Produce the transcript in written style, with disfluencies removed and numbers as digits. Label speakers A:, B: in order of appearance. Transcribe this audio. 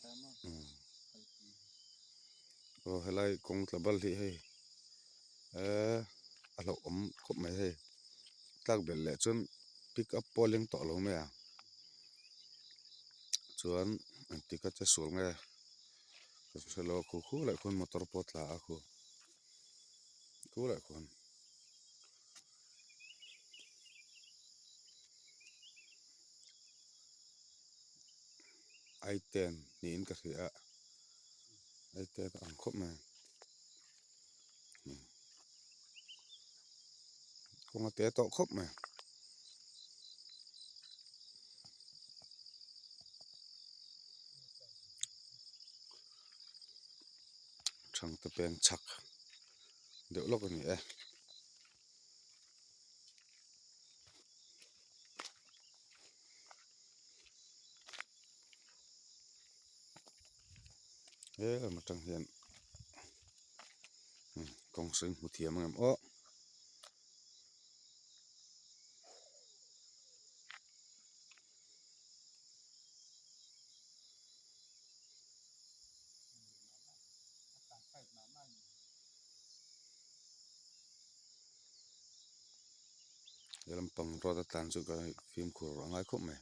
A: Aw helai kawng tla bal hi hei eee a hlauhawm khawp mai hei tlak belh leh chuan pick up pawh a leng tawh lo mai a chuan engtik a che sual nge ka hre lo a khu khu leh khuan motor pawh a tla a khu khu leh khuan. Aiten niin ka hria a aiten a ang khawp mai kawng a te tawh khawp mai. Thangte peng chhak deuh lawk a ni e. He lam atang hian kawng sawi hmu thiam ang em aw. He lampang road a tlan chu ka fimkhur a ngai khawp mai.